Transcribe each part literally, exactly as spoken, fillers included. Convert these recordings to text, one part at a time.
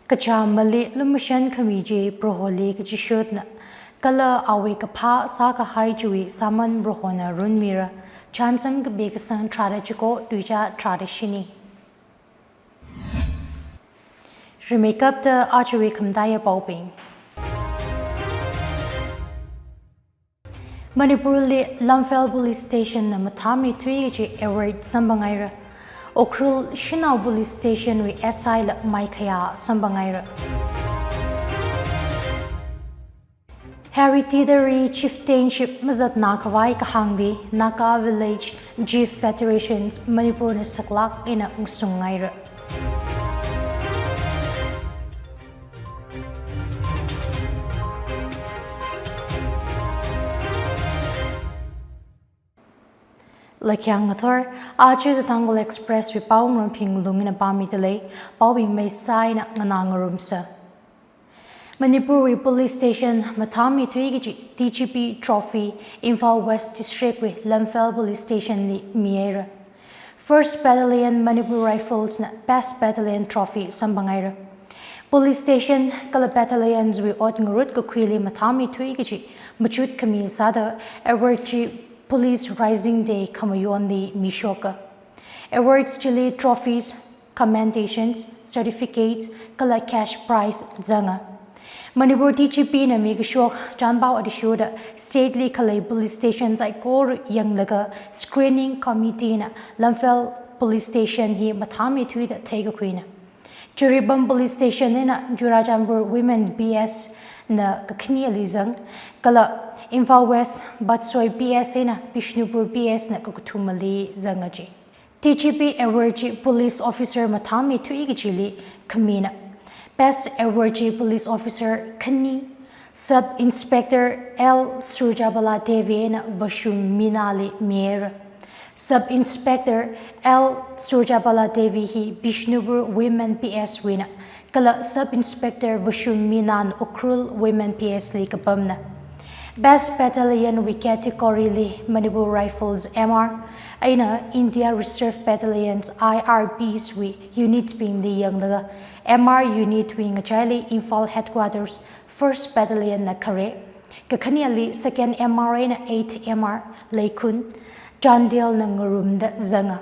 Kachamali lumashan khami chi Proholi kachishutna, kala awui kaphā sākahai chiwui sāman Prohona runmira. Chānsam kapi kasang tharāda chiko, tuicha tharāda shini. Rimeikapta ajawui khamataiya paobing. Manipurli Lamphel Police Station na mathāmeithui kaji award samphangaira. Ukhrul Shanao Police Station wui S I la maikhaya samphangaira. Hereditary chieftainship mazatna khavai kahāngli Naga Village Chief Federations Manipurna saklāk eina ngasungngaira. Laikyang ngathor, aja The Tangkhul Express wui pao Ngarumphing Lung eina pāmidalei, paobing maisā eina nganā ngarumsa. Manipurwui Police Station mathāmeithui kaji D G P Trophy Imphal West District wui Lamphel Police Station li mihaira. First Battalion Manipur Rifles na Best Battalion Trophy samphangaira. Police Station kala Battalions wui ot ngarut kakhuili mathāmeithui kaji machut khami sāda award chi Police Rising Day khamayonli mishoka. Awards chili trophies, commendations, certificates, kala cash prize zanga. Manipur D G P na mikashok chānpao athishurda state li khalei police station saikora yanglaga screening committee na Lamphel Police Station hi mathāmeithuida theikakhuina. Jiribam Police Station eina Churachandpur Women P S na kakhaneli zang, kala Imphal West Patsoi P S eina Bishnupur P S na kakathumali zanga ji. D G P award chi Police Officer mathāmeithui kajili khamina. Best award chi Police Officer khani, Sub Inspector L Surjabala Devi eina Vashum Meenali mihaira. Sub Inspector L Surjabala Devi hi Bishnupur Women P S wuina, kala Sub Inspector Vashum Meenana Ukhrul Women P S li kapamna. Best Battalion wui category li Manipur Rifles M R eina India Reserve Battalions I R Bs wui unit bingli yanglaga M R unit wui ngachaili Imphal Headquarters First Battalion na khare, kakhaneli Second M R eina Eighth M R Leikhun, Chandel na ngarumda zanga.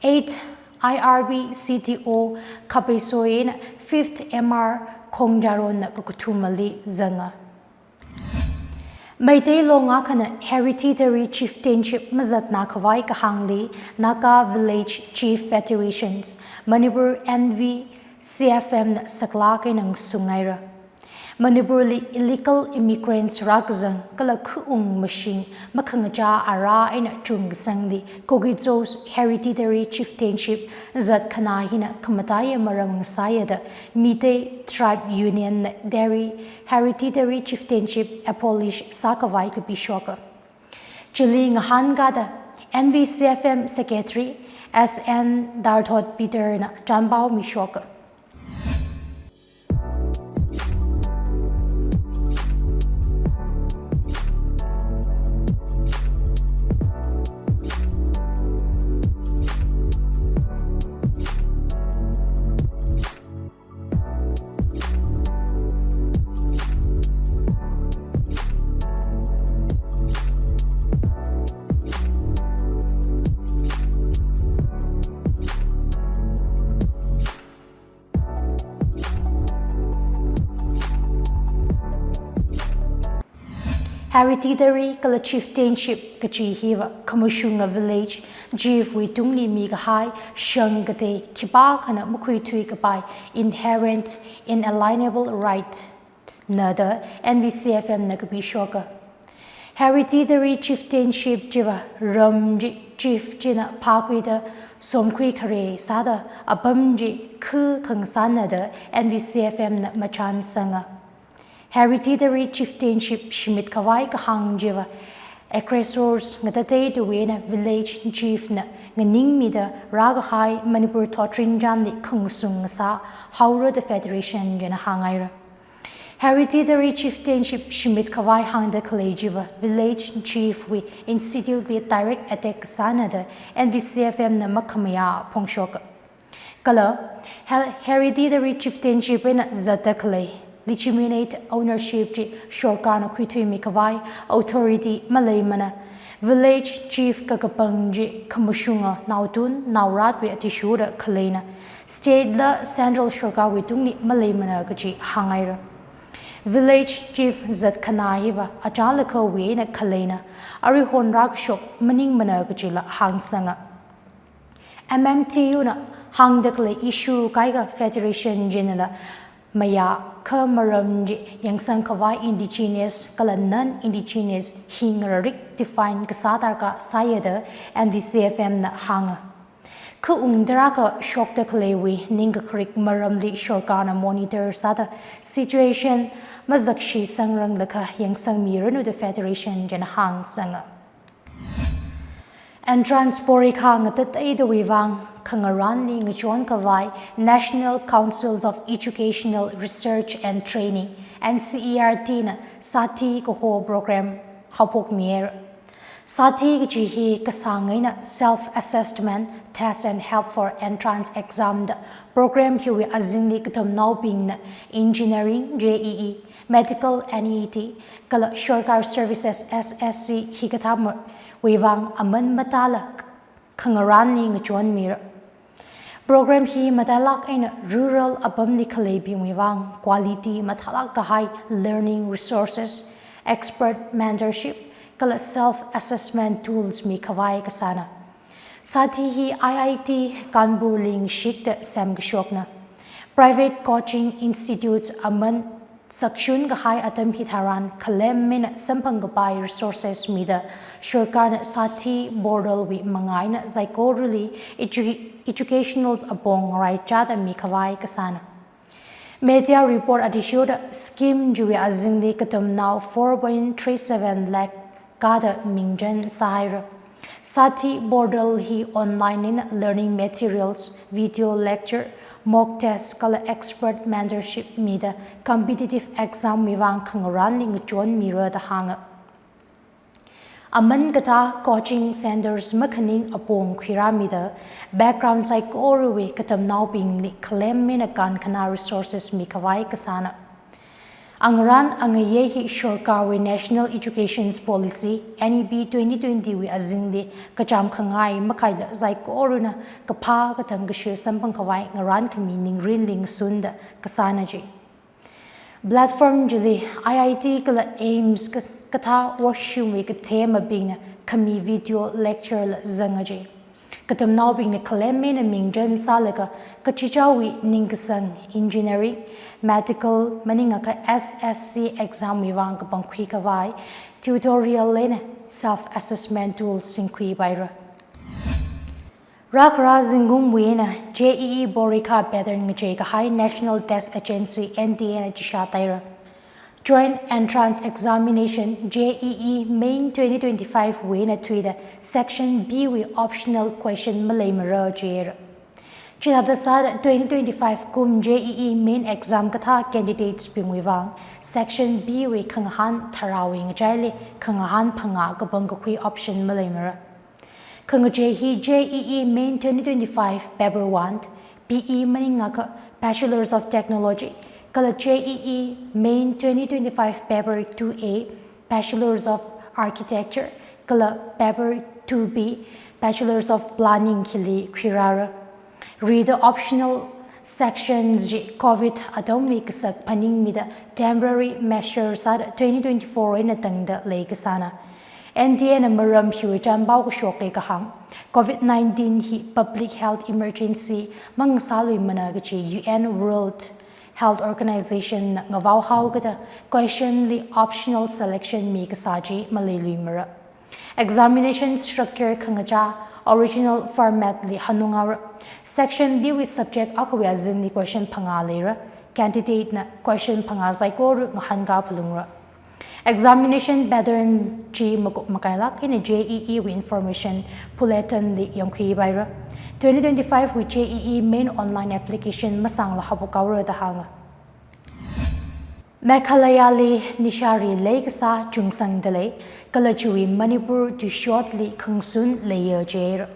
Eighth I R B C T O Khapeisoi eina Fifth M R Khongjaron na kakathumali zanga. Meitei Long akhana Hereditary Chieftainship mazatna khavai kahāngli Naga Village Chief Federations Manipur, N V C F M na saklāk eina ngasungngaira. Manipurli illegal immigrants rākazang kala khaung mashing makhangachā ara eina chungkasangli Kuki-Zo Hereditary Chieftainship zatkhanā hina khamataiya maram ngasāya da Meitei Tribe Union na Deri Hereditary Chieftainship abolish sākhavai kapishoka. Chili ngahānkada N V C F M Secretary S N Darthot Peter na chānpao mishoka. Hereditary kala chieftainship kachi hiva khamashunga village chief wui tungli mikahai shang katei khipākhana makhuithui kapai inherent inalienable right na da N V C F M na kapishoka. Hereditary chieftainship chiva ram chi chief china phākhuida somkhui khare sāda apam chi khu khangasāna da N V C F M na machānsanga. Hereditary chieftainship shimit khavai kahāng chiva aggressors ngatateitawui eina village chief na nganingmida rākahai Manipur thotrinchānli khangasung ngasā haora da federation china hāngngaira. Hereditary chieftainship shimit khavai hāngda khalei chiva village chief wui institute li direct attack kasāna da N V C F M na makhamayā phongshoka. Kala, Her-, Hereditary Chieftainship eina zatda khalei, legitimate ownership chi sorkarna khuithuimi khavai authority maleimana. Village chief kakapang chi khamashunga naotun, naoratwui athishurda khaleina. State la central sorkarwui tungli maleimana kaji hānghaira. Village chief zatkhanā hiva achālakhawui eina khaleina, aruihon rākashok maningmana kajila hāngsanga. M M T U na hāngda khalei issue kaikha federation chinala mayākha maram chi yangsang khavai indigenous kala non-indigenous hi ngararik define kasā darkar sāya da N V C F M na hānga. Kha ungda rākashokda khaleiwui ningkakharik maramli sorkarna monitor sāda situation mazakshi sangranglakha yangsangmiranu da federation china hāngsanga. Entrance porikha ngatateidawui vang khangarānli ngachon khavai National Councils of Educational Research and Training, N C E R T na SATHI kaho program haophokmihaira. SATHI kaji hi kasāng eina self-assessment test and help for entrance exam da program hiwui azingli katamnaobingna engineering, J E E, medical, N E T, kala sorkar services, S S C hikathāwui vang aman matāla khangarānli ngachonmira. Program hi matailāk eina rural apamli khaleibingwui vang quality mathālāk kahai learning resources, expert mentorship, kala self-assessment tools mikhavai kasāna. SATHI hi I I T Kanpurli ngashikda semkashokna. Private coaching institutes aman sakshun kahai atam hitharan khalem eina samphang kapai resources mida sorkarna SATHI portal wui manga eina saikorali edu-, educational apong raichāda mikhavai kasāna. Media report athishurda scheme chiwui azingli katamnao four point three seven lakh kada mingchan sāhaira. SATHI portal hi online eina learning materials, video lecture, mock test kala expert mentorship mida competitive exam wui vang khangarānli ngachonmira da hānga. Aman katā coaching centres makhaning apong khuirāmida background saikorawui katamnaobingli khalem eina kankhanā resources mikhavai kasāna. Angarān angayei hi sorkarwui National Education Policy, N E P twenty twenty wui azingli kachām khangai makhaila saikorana kaphā katam kashi samphang khavai ngarān khami ningrinli ngasunda kasāna ji. Platform chili I I T kala AIIMS ka-, kathā workshopwui kathemabingna khami video lecture la zanga ji. Katamnaobingna khalem eina mingchan sālaga kachichāwui ningkasang engineering, medical maningakha S S C exam wui vang kapangkhui khavai tutorial eina self-assessment tools singkhuipaira. Rākhara zingkumwui eina J E E porikha pattern ngachei kahai National Test Agency, N T A na chishat haira. Joint Entrance Examination, J E E Main twenty twenty-five wui eina thuida Section B wui optional question maleimara jihaira. Chithāda sāda twenty twenty-five kum J E E Main exam kathā candidates bingwui vang Section B wui khangahān tharāwui ngachaili khangahān phangā kapangkakhui option maleimara. Khangachei hi J E E Main twenty twenty-five Paper one, B E maningakha Bachelors of Technology, kala J E E Main twenty twenty-five Paper two A, Bachelors of Architecture, kala Paper two B, Bachelors of Planning hili khuirāra. Rida optional sections chi COVID atamwui kasak phaningmida temporary measure sāda twenty twenty-four eina tangda leikasāna. N T A na maram hiwui chānpao kashokli kahāng, COVID nineteen hi public health emergency mangasāluimana kaji U N World Health Organization na ngavao haokada question li optional selection mikasā chi maleiluimara. Examination structure khangachā original format li hanunghaora. Section B wui subject akhawui azingli question phangā leira. Candidate na question phangā saikora ngahānkā phalungra. Examination pattern chi makup makailāk eina J E E wui information bulletin li yangkhuipaira. Twenty twenty-five wui J E E Main online application masāngla haophok haora da hānga. Meghalaya li nishāri leikasā chungsangda lei, kala chiwui Manipur tuishotli khangsun leiya jihaira.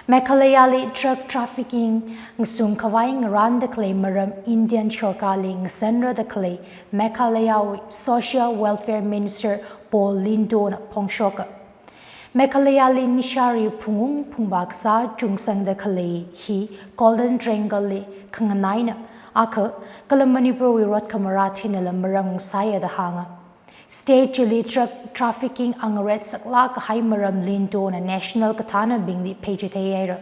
Meghalayali drug trafficking ngasung khavai ngaranda khalei maram Indian sorkarli ngasanrada khalei Meghalayawui Social Welfare Minister Paul Lyngdohna phongshoka. Meghalayali nishari phungung phungvā kasā chungsangda khalei hi Golden Triangleli khanganaina, akha kala Manipurwui rot khamarā thinala maram ngasāya da hānga. State chili drug trafficking angaret saklāk kahai maram Lyngdohna national kathānabingli pheichitheihaira.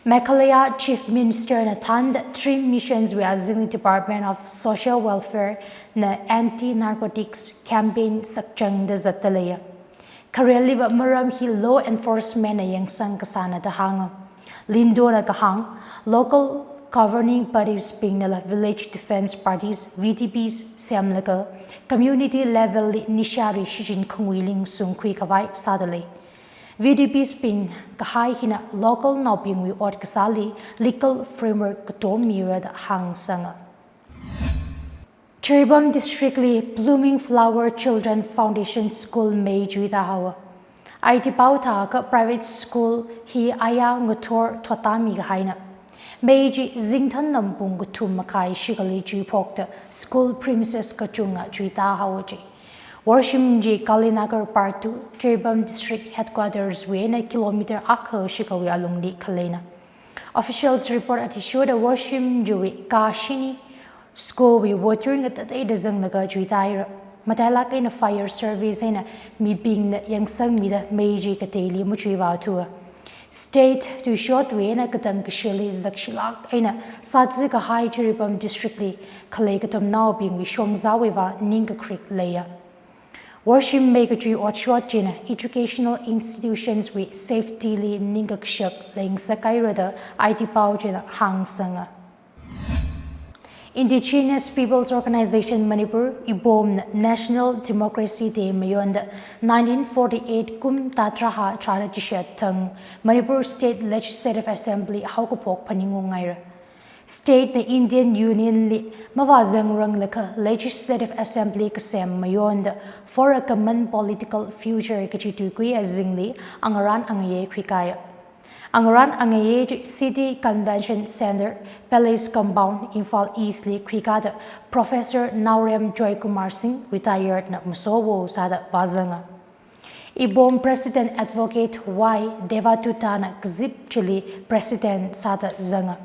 Meghalaya Chief Ministerna thānda three missionswui azingli Department of Social Welfarena anti-narcotics campaign sakchangda zatdaleiya. Khareliva maram hi law enforcementna yangsang kasāna da hānga. Lyngdohna kahāng, local governing bodiesbingnala village defence parties, V D Ps, semlaga community levelli nishari shichin khanguili ngasungkhui khavai sādalei. V D Psbing kahai hina localnaobingwui ot kasāli legal framework katom mira da hāngsanga. Jiribam Districtli Blooming Flower Children Foundation School mei chuitāhaowa. Aiti pao thākha private school hi aya ngathor thotami kahaina. Mei chi zingthānnam pung kathum makhai shikhali chuiphokta school premises kachunga chuitāhaowa ji. Worshim chi Kalinagar Part two, Jiribam District Headquarterswui eina kilometer akha shikhawui alungli khaleina. Officials report athishurda worshim chiwui kashini schoolwui watering atateida zanglaga chuitāhaira. Matailāk eina fire service eina mibingna yangsangmida mei chi kateili machuivāthuwa. State tuishotwui eina katam kashili zakshilāk eina sāzi kahai Jiribam Districtli khalei katamnaobingwui shongzāwui vang ningkakrik leiya. Worshim mei kachui otshot china educational institutionswui safetyli ningkakashak leingasakhaira da aiti pao china hāngsanga. Indigenous Peoples Organisation Manipur, IPOMna National Democracy Day mayonda nineteen forty-eight kum Tat tharāhā tharāda chishat thang Manipur State Legislative Assembly haokaphok phaningungaira. Statena Indian Unionli mavāzangranglakha Legislative Assembly kasem mayonda for a common political future kachi tuikui azingli angarān angayei khuikāya. Angarān angayei chi City Convention Centre, Palace Compound, Imphal Eastli khuikāda Professor Naorem Joykumar Singh, retiredna masowo sāda vāzanga. IPOM President Advocate Y Devatutana kazip chili President sāda zanga.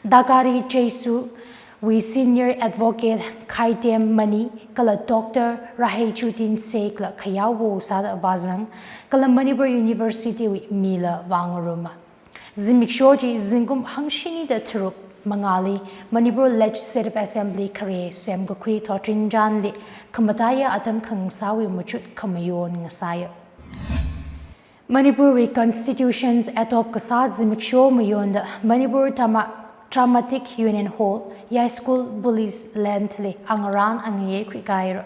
Dagari Jesuwui Senior Advocate Khaitem Mani kala Doctor Raheichuddin Sheikhla khayaowo sāda vāzang, kala Manipur Universitywui mila vāngaruma. Zimiksho chi zingkum hangshinida tharuk mangāli Manipur Legislative Assembly khare semkakhui thotrinchānli khamataiya atam khangasāwui machut khamayon ngasāya. Manipurwui Constitution adopt kasā zimiksho mayonda Manipur Drama-, Dramatic Union Hall, Yai School, Police Landli angarān angayei khuikāhaira.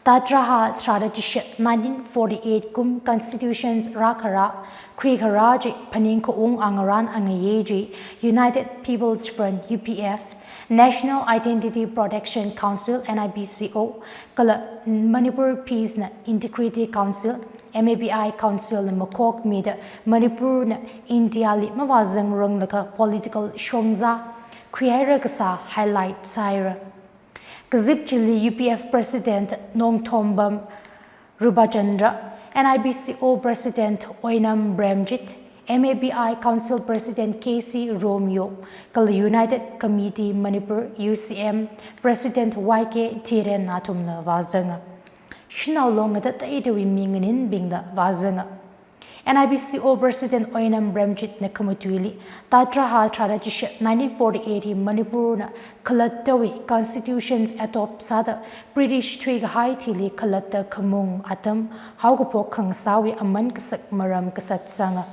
Tat tharāhā tharāda chishat nineteen forty-eight kum Constitution rākharā, khuikharā chi phaningkaung angarān angayei chi United People's Front, U P F, National Identity Protection Council, N I P C O, kala Manipur Peace and Integrity Council, M A P I Councilna makhokmida Manipurna Indiali mavāzangranglakha political shongzā khuihaira kasā highlight sāhaira. Kazip chili U P F President Nongthombam Rupachandra, N I P C O President Oinam Premjit, M A P I Council President K C Romeo, kala United Committee Manipur, U C M, President Y K Dhiren athumla vāzanga. Shanao long ngatateidawui mi nganinbingla vāzanga. N I P C O President Oinam Premjitna khamatuili, Tat tharāhā tharāda chishat nineteen forty-eight hi Manipurna khalattawui Constitution adopt sāda British thuikahai thili khalatta khamung atam haokaphok khangasāwui aman kasak maram kasat sanga.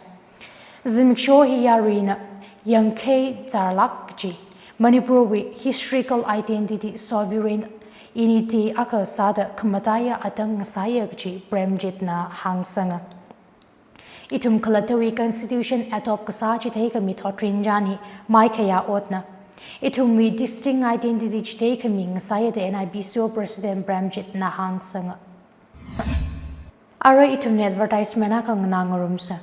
Zimiksho hi yaruina yangkhei zārlāk kaji, Manipurwui historical identity, sovereign unity akha sāda khamataiya atam ngasāya kaji Premjitna hāngsanga. Ithum khalattawui Constitution adopt kasā chitheikami thotrinchān hi maikhayā otna. Ithumwui distinct identity chitheikami ngasāya da N I P C O President Premjitna hāngsanga. Arui ithumna advertisement akha nganā ngarumsa.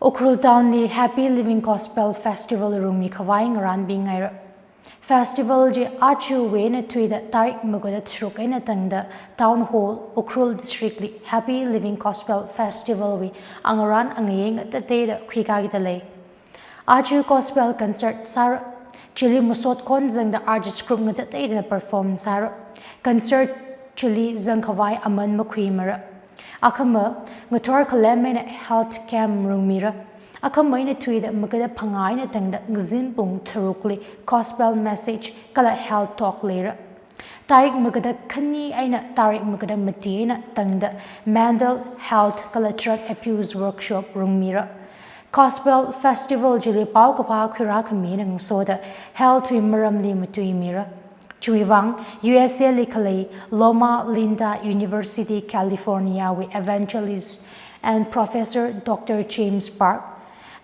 Ukhrul Town li Happy Living Gospel Festival rungmi khavai ngarānbing haira. Festival chi achuwui eina thuida tarik magada tharuk eina tangda Town Hall, Ukhrul District li Happy Living Gospel Festival wui angarān angayei ngatateida khuikakida lei. Achu gospel concert sāra. Chili masot khon zangda artist group ngatateida perform sāra. Concert chili zangkhavai aman makhuimara. Akhama, ngathor khalem eina health camp rungmira. Akhama eina thuida magada phangā eina tangda ngazin pung tharukli gospel message kala health talk leira. Tarik magada khani eina tarik magada mati eina tangda mental health kala drug abuse workshop rungmira. Gospel Festival chili paokaphā khuirā khami eina ngasoda health wui maramli matuimira. Chiwui vang U S A li khalei Loma Linda University, California wui evangelist and Professor Doctor James Park,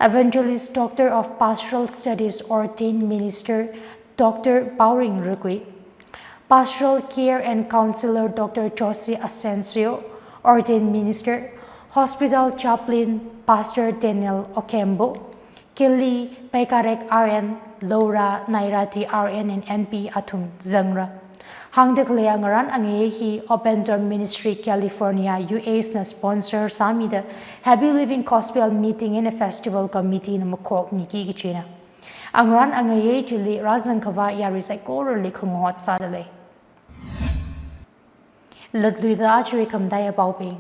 Evangelist Doctor of Pastoral Studies, Ordained Minister Doctor Paoring Rugui, Pastoral Care and Counselor Doctor Josie Asensio, Ordained Minister, Hospital Chaplain Pastor Daniel Okembo, Kili Paikarek R N, Laura Nairati R N and N P athum zangra. Hāngda khalei angarān angayei hi Open Door Ministry California U S na sponsor sāmida Happy Living Gospel Meeting and Festival Committee na makhokmiki kachina. Angarān angayei chili rāzangkhavai yarui saikorali khangot sāda lei. Latluida achuwui khamataiya paobing.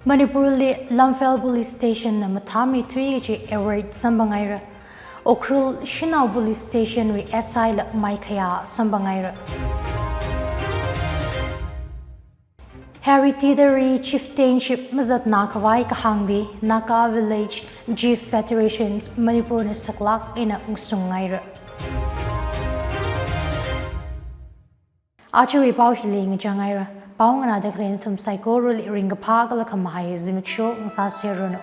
Manipur li Lamphel Police Station na mathāmeithui kachi award samphang haira. Ukhrul Shanao Police Station wui S I la maikhayā samphang haira. Hereditary chieftainship mazatna khavai kahāngli Naga Village Chief Federations Manipur na saklāk eina ngasung haira. Achuwui pao hili ngachang haira. Pao nganāda khalei nathum saikorali ringkaphā kala khamahai zimiksho ngasāserranu.